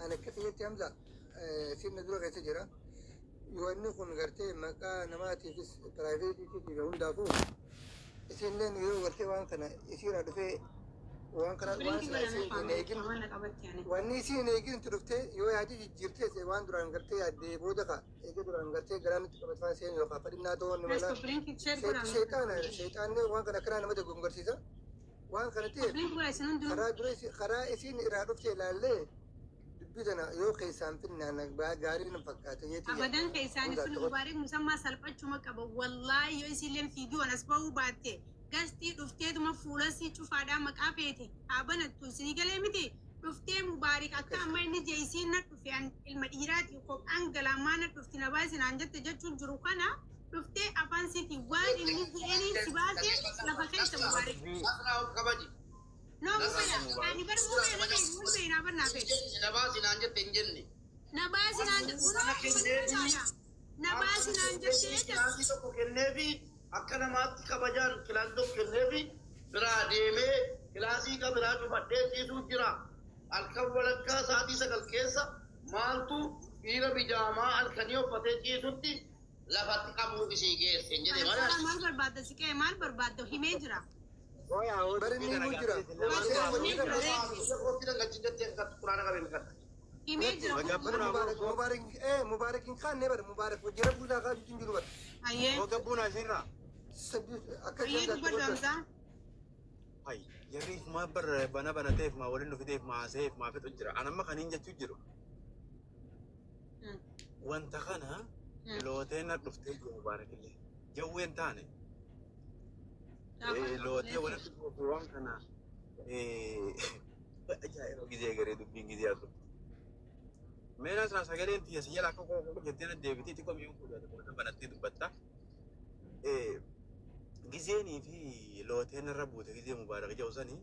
Ani akka kiyyatti, Hamza, sirna dura keessa jira. Wanni kun gartee maqaa namaatiifis privatyiitiif hundaafuu isinleen yeroo gartee waan kana isiirraa dhufee waan kana waan silaa isiin hin eegin, wanni isiin hin eegin itti dhuftee yoo yaadii jijjiirtees, waan duraan gartee yaaddee booda ka eega duraan gartee garaan itti qabatfaan seenu yookaan fadhinnaa ta'uu ni mala. Sheexaana, sheexaanni waan kana akkanaa nama dogongorsiisa. Waan kana ta'eef karaa dura karaa isiin irraa dhufte ilaallee dubbii tana yoo keessaan finnaan gaarii nan fakkaata jeetii. Abadan keessaan sun Mubaarik musammaa salphachuma qaba. Wallaahi, yoo isiilleen fiidiyoon as bahuu baatte, gastii dhufteetuma fuulasii cufaadhaa maqaa feete haa banattu, isinii galee miti? Dhuftee Mubaarik akka amma inni jee isiin na dhufe, an ilma dhiiraati, kophaan galaamaa na dhufti, na baasi naan jette jechuun jiru kana dhuftee afaan siitii waan inni je'anii si baase lafa keessa, Mubaarik. Asnaa of kabaji. No mubaya, ani bar mubaya na ta'e mubaya na bar naa fedhe. Na baasi naan jette hin jenne. Na baasi naan jette, kunoo na baasi naan jettee jette. Kilaasii tokko kenneefi, akka namaatti kabajaan kilaasii tokko kenneefi biraa deemee kilaasii ka biraa cufadhee ciisuu jira. Halkan walakkaa sa'aatii 9 keessa maaltu dhiira bijaamaa halkanii uffatee ciisutti lafatti qabuu isii geesse hin jedhe malee. Maal barbaadda siqee, maal barbaadda, himee jira. Bari inni himuu jira. Kootti dangalchin jettee quraana qabee kadha. Himee jira. Bari Mubaarak, Mubaarak, Mubaarak hin kaanne, bara Mubaarak hojii rabbuu isaa kaasuutu hin jiru bara. Ayyee. Gabbuun asirraa. Akka Ayyee, dubbadhu, Hamzaa. Hay, jarri ifumaa bar bana banateef maa waliin dhufiteef maa haasa'eef maa fixu jira. An amma kaniin jechuu jiru. Wanta kana lootee na dhuftee jiru Mubaarakillee. Jawween taane. Lootee walitti dhufuuf waan kana ajaa'iba gizee garee dubbiin gizee as dhufte. Mee asirraa sagaleen tiyya si jala akka koo jettee na deebitee xiqqoo mi'uun fuudhate booda banattee dubbatta. Gizeenii fi looteen irra buute gizee Mubaarak jedhu sanii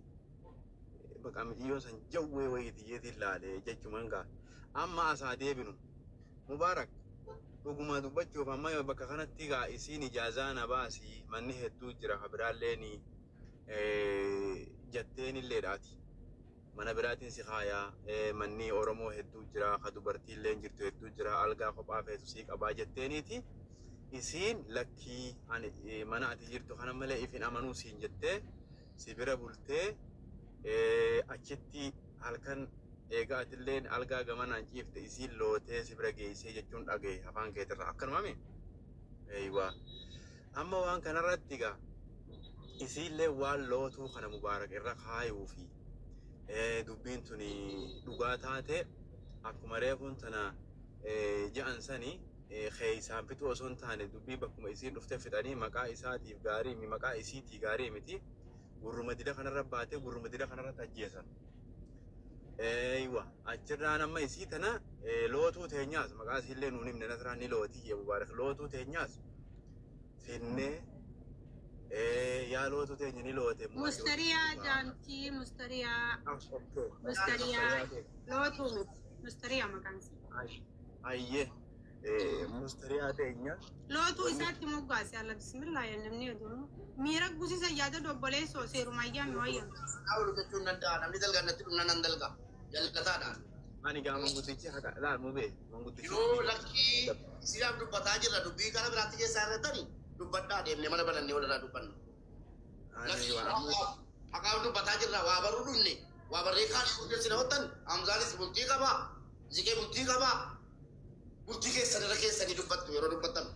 bakka miciyyoon san jawwee wayiiti jeetiin laale jechumaan gaa. Amma asaa deebinu. Mubaarak, dhuguma dubbachuuf amma bakka kanatti gaa isiin ijaazaa na baasii, manni hedduu jira, ka biraalleeni jetteen illeedhaati. Mana biraatiin si kaayaa, manni Oromoo hedduu jira, ka dubartiillee jirtu hedduu jira, algaa kophaa feetu sii qabaa jetteeniiti. Isiin lakkii, ani mana ati jirtu kana malee ifin amanuu siin jettee si bira bultee, achitti halkan eegaa atilleen algaa gamanaan ciifte isiin lootee si bira geessee jechuun dhagaye afaan keetirraa, akkanumami? Eeywaa. Amma waan kanarratti egaa isiillee waan lootuu kana Mubaarak irra kaayuu fi dubbiin tuni dhugaa taate, akkuma reefuun tana ja'an sani keeysaan fixuu osoo hin taane, dubbii bakkuma isiin dhufte fixanii maqaa isaatiif gaarii mi maqaa isiitii gaarii miti, gurruma dida kanarra baatee gurruma dida kanarratti ajjeesan. Eeywa, achirraan amma isii tana lootuu teenyaas maqaa isiillee nuun himne, Nasraan ni lootii jee Mubaarak, lootuu teenyaas finnee, yaa lootuu teenya ni loote. Mustariyaa jaamtii, Mustariyaa. Mustariyaa, lootuu miti. Mustariyaa maqaan isii. Ayyee, Mustariyaa teenya. Lootuu isaatti moggaase, alla bismillah, yaa namni oduu. Miira gusiisa yaada obboleessoo seerumayyaa mi wayya. Haawulu jechuun danda'a, namni dalgaa natti dhumna nan dalga jallataadhaan. Ani gaa manguddichi haqa laal mubee manguddichi. Yoo lakkii isiidhaaf dubbataa jirra, dubbii kana biraatti keessaa irrattani dubbadhaa, deemnee mana banannee walirraa dubbanna. Ani waan Haqaaf dubbataa jirra, waa baruu dhumne, waa barree kaan murteessina hottan. Hamzaanis bultii qabaa, Zikee bultii qabaa, bultii keessan irra keessanii dubbattu yeroo dubbattan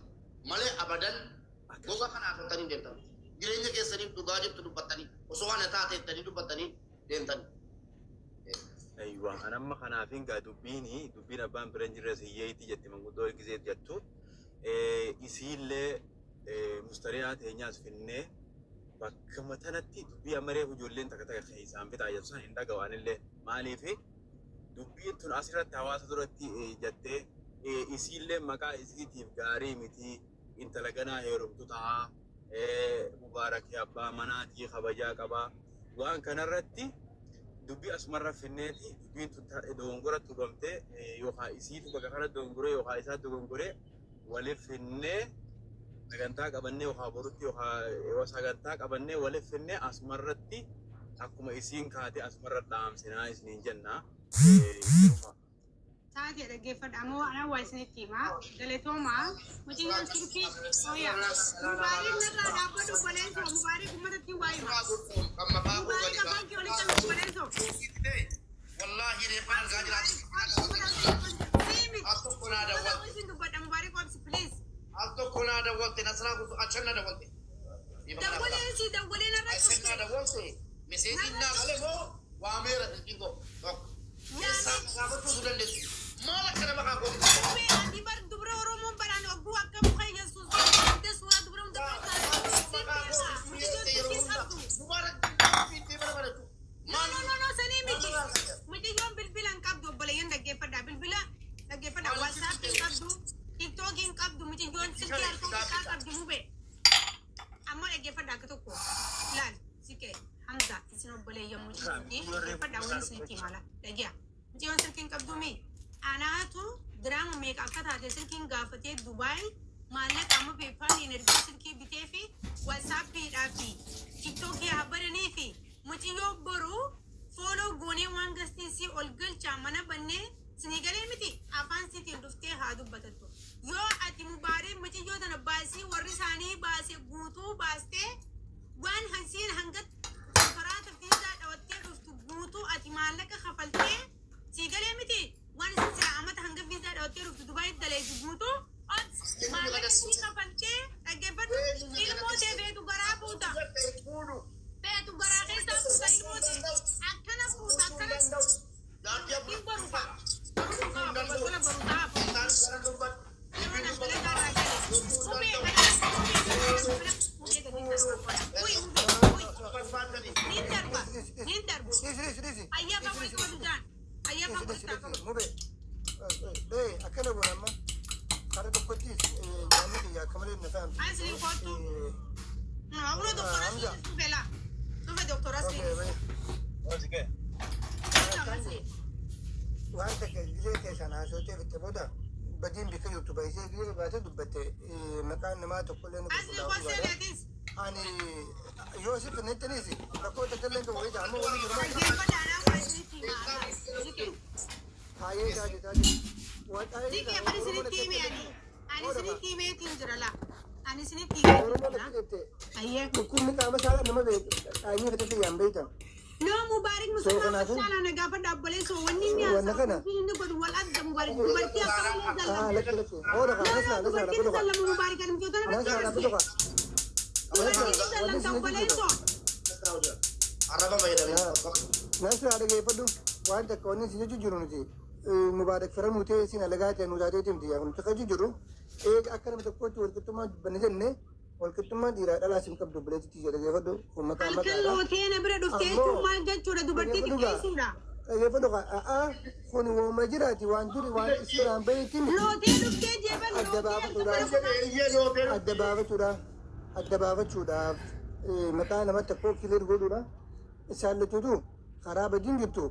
malee abadan goga kanaaf hottanii deemtan. Jireenya keessaniif dhugaa jirtu dubbattanii osoo ana taateettanii dubbattanii deemtan. Aywa, an amma kanaafin gaa dubbiin abbaan bira hin jirre hiyyeetti jetti manguddoo gisee jettu. Isiillee Mustariyaa teenyaas finnee bakkuma tanatti dubbii amma reefu ijoolleen takka takka keessaan fixaa jettu san hin dhaga'u. Maaliif dubbiin tun asirratti hawaasa duratti jettee isiillee maqaa isiitiif gaarii miti, intala ganaa heerumtu ta'a, Mubaarakii abbaa manaatii kabajaa qabaa, waan kanarratti dubbii asumarra finneeti dubbiin tun dogongora tubamtee yookaan isiitu bakka kana dogongoree yookaan isaa dogongoree waliif finnee sagantaa qabannee yookaan borutti yookaan sagantaa qabannee waliif finnee asumarratti akkuma isiin kaate asumarra dhaamsinaa isiniin jenna. Taatee dhaggeeffadha ammoo ana waa isinitti himaa galatoomaa mucayyoon silkii ooya mubaarik narraa dhaabbadhu obboleessoo mubaarik uummatatti waa hima mubaarik afaan kee olitti qabu obboleessoo. Wallaahi reeffaan argaa jiraati. Al tokko naa dawwalte. Isin dubbadha mubaarik obsi please. Al tokko naa dawwalte Nasraa kutu achan naa dawwalte. Dawwalee si dawwalee narra Achan naa cufte. dawwalte. Meseejiin naa malee moo waameera silkiin koo tokko. Keessaa gaafachuu dandeessu. Maal akka nama kaa koo. Qubee ati bar dubra Oromoon baraan ogguu akka muka Yesuus jedhamte suuraa dubra hunda keessaa sin beeka. Mucayyoon silkii qabdu. No, no, no, no, sanii miti. Mucayyoon bilbila hin qabdu obboleeyyan dhaggeeffadha. Bilbila dhaggeeffadha. WhatsApp hin qabdu, TikTok hin qabdu, mucayyoon silkii harka xiqqaa qabdi mube. Ammoo dhaggeeffadha akka tokko. Laal, siqee, Hamza, isin obboleeyyan mucayyooti. Dhaggeeffadha waan isinitti himala. Dhagi'a. Mucayyoon silkii hin qabdu mi? Anaatu diraama meeqa akka taate silkiin gaafatee Dubaay maallaqa amma PayPaliin ergaa silkii bitee fi WhatsAppiidhaa fi TikTokii haa bananii fi mucayyoo boruu follow goonee waan gastiisii ol galchaa mana bannee sinii galee miti afaan sitiin dhuftee haa dubbatattu. Yoo ati mubaaree mucayyoo tana baasii warri isaanii baase guutuu baastee waan hansiin hanga konkolaata viizaa dhawattee dhuftu guutuu ati maallaqa kafaltee sii galee miti waan isin sira amata hanga viizaa dhawattee dhuftu Dubaayitti daleessu guutuu ot maallaqa sii kafaltee dhaggeeffadhu ilmoo tee beetu garaa buuta. Feetu garaa keessaa fuuta ilmoo tee akkana fuuta akkana hin boru fa'a. Boru fa'a balbala boru ta'a. Yeroo na dalagaa irraa gale. Mubee kana mubee gadi darba. Uy mubee uy niin darba niin darbu. Dhiisi dhiisi dhiisi. Ayyafa wayii qabatu jaan. Ayyafa Dhiisi wayii dhiisi mubee. Dhee akkana goona amma karaa tokkottis nyaanni kiyya akka malee na fahamti. Asli kootu. Uno doktora asli dhufe laa. Dhufe doktora asli. Asli. Waan takka gilee keessaan haasawtee fitte booda badiin bikka jirtu baay'isee gilee baatee dubbatte maqaan namaa tokkollee nu Asli kosee leetis. Ani yoo si finnettaniis rakkoo takka illee qabu wayita amma wani jiru maal Dhaggeeffadha anaa waa isinitti himaa. Zikee. taayee taate taate. Waan taayee Zikee bari isinitti hime ani. Ani isinitti himeetiin jira laa. Ani isinitti himeetiin Oromoon jira. akka jette Ayyee. dhukkubni qaama saalaa nama beeku dhaanyee fitatti yaan beektan. No Mubaarik So musammaa kanaafuu facaalaa na gaafadha obboleessoo wanni inni wanna haasa'u kana fi inni godhu wal adda Mubaarik dubartii akka malee ah zallama. lakki lakki hooda No kaa no nasraa nasraa dubartiin lafa zallama Mubaarik ani mijoota na nasraa lafa fakkeesse. tuqa Dubartiin nasraa wanni zallamta isin jechuu jiru obboleessoo. Arraba fayyadamee. Nasraa dhageeffadhu waan takka wanni isin jechuu jiru nuti Mubaarak fira nuutee isin alagaa ta'e nu taateeti miti yaa nuti kan jiru eega akka nama tokkootti walqixxummaa dubbanne jenne walqixxummaa dhiiraa dhalaa isin qabdu obboleettitti jedha dhageeffadhu kun maqaa Halkan maqaadha. lootee na bira dhuftee jechuun Ammoo maal jechuudha dubartii dhageeffadhu gaa xiqqeessuudha. dhageeffadhu gaa a'aa kun wooma jiraati waan duri waan isirraan bahetti miti Lootee dhuftee jeeban adda lootee halkan baafachuudhaaf bara adda baafachuudhaaf adda baafachuudhaaf maqaa nama tokkoo clear godhuudha isaan lachuutu karaa badiin jirtu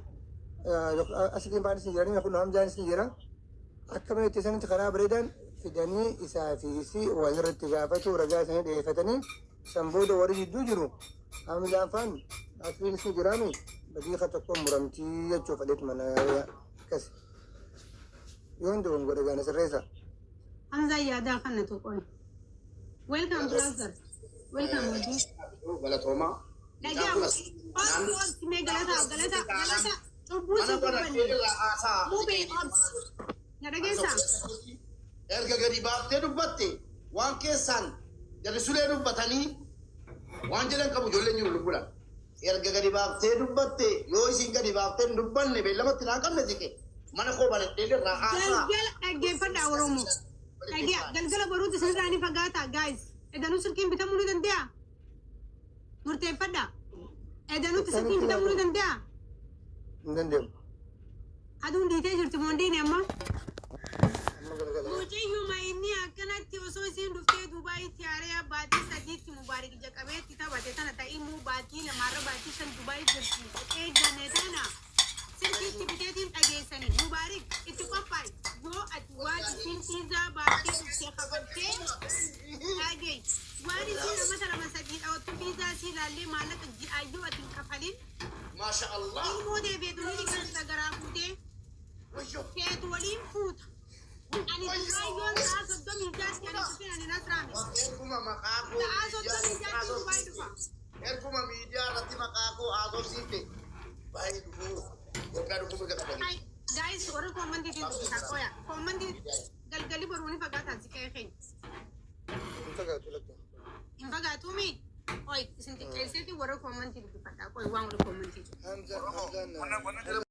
asitiin baan isin jiranii kun hamzaan isin jira akka malee sanitti karaa bareedaan fidanii isaa fi isii walirratti gaafatu ragaa isaanii dhiyeeffatanii san booda warri jidduu jiru hamzaan faan asliin isin jiraami badii ka tokko muramtii jechuuf adeet mana akkas yoon dogon godhe gaana sirreessa. Hamzaa yaadaa kana tuqoon. Welcome brother. Welcome wajjin. Galatoomaa. Dhagaa obsi obsi mee galataa galataa galataa cubbuu si Mana dubbanne. baratee irraa haasaa. Mubee obsi. Na dhageessaa? Erga gadi baaftee dubbatte waan keessaan jarri sulee dubbatanii waan jedhan qabu ijoolleen jiru lubbuudhaan. Erga gadi baaftee dubbatte yoo isin gadi baaftee hin dubbanne beellamatti naa qabne siqe mana koo banadhee irraa haasaa. Galgala dhaggeeffadhaa Oromoo. Dhagaa galgala boruutti isinirraa ni fagaata guys. Edanuu silkiin bitamuu ni danda'a. Murteeffadhaa. Edanuutti silkiin bitamuu ni danda'a. Hin danda'amu. Aduun dhiitee jirti moondiin amma. Amma galgala. Muciyyuma inni akkanatti osoo isiin dhuftee Dubaayitti haaree baatii sadiitti Mubaarik ija qabeetti taphate tana ta'imuu baatii lamaarra baatii shan Dubaayi jirti. Eeggame tana silkiitti biteetiin dhageessanii Mubaarik itti qophaa'i yoo ati waan isiin fiizaa baattee dhuftee kafaltee dhagee waan isiin amata lama sadii dhawattu fiizaa sii ilaallee maallaqa ji'aayyuu ati hin kafalin Maasha Allah. ilmoo deebi'eetu ni kan sagaraa fuutee Wayyoo. feetu waliin Ani Dubaay yoon sa'a 36tti ani dhufin ani nasraame. Erguma maqaa koo Sa'a 36tti Dubaay dhufa. Erguma miidiyaa irratti maqaa koo haasofsiifte baay'ee dhufuu Itoophiyaa dhufuu mirga qabani. Ay, guys, warri koomantiitiin dubbisaa qoya. Koomantii galgalli boruu ni fagaataa si ka'ee keenya. Hin fagaatu lakka. Hin fagaatuumi? Oy, isin xiqqeesseeti warra koomantii dubbifadhaa. Qoy waan warri koomantii. Hamza Hamzaan.